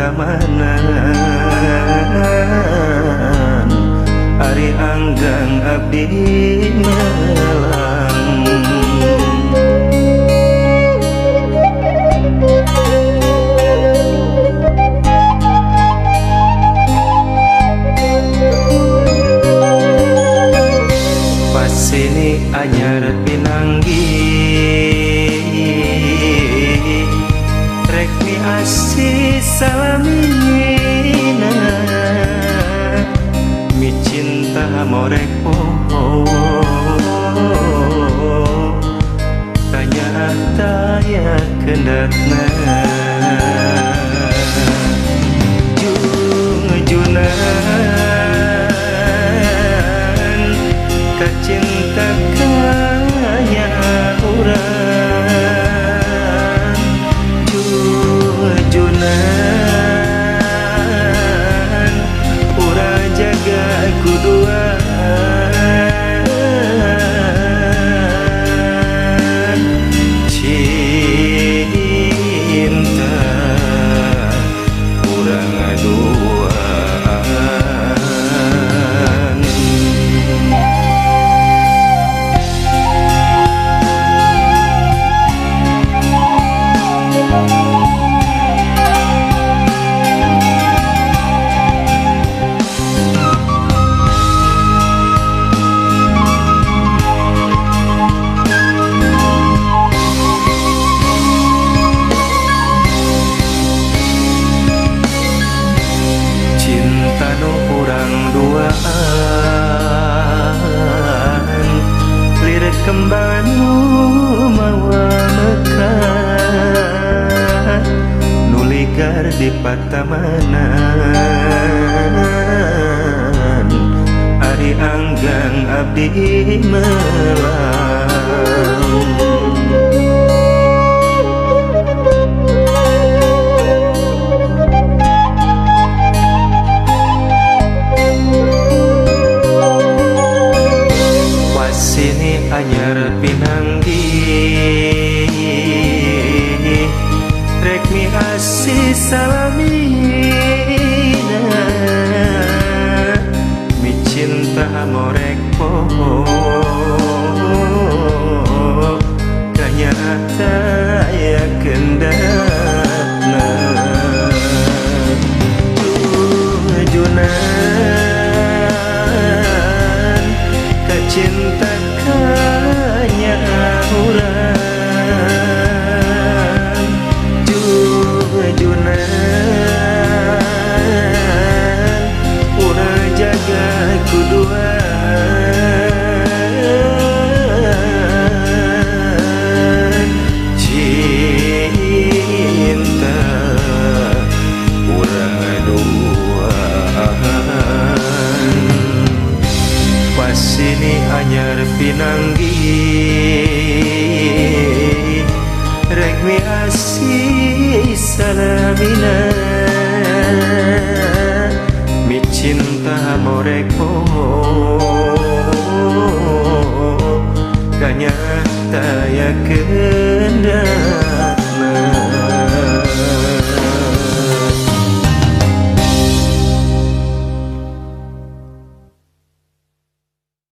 patamanan ari anggang abdi melang. Pasini anyar pinanggi rek mi asih salamina mi cinta morek poho tanya taya kendatna jung junan kacinta kaya urang jujunan urang jaga kuduan cinta urang aduan. Cinta nu urang duaan lir kembang nu mawa mekar nu ligar di patamanan ari anggang abdi melang. Pasini anyar pinanggi rek mi asih salamina mi cinta morek poho kanyata ya kendatna jujunan kacinta kanya urang jujunan urang jaga kuduan cinta urang duaan. Pasini anyar pinanggi rek mi asih salamina mi cinta morek poho kanyata ya ke.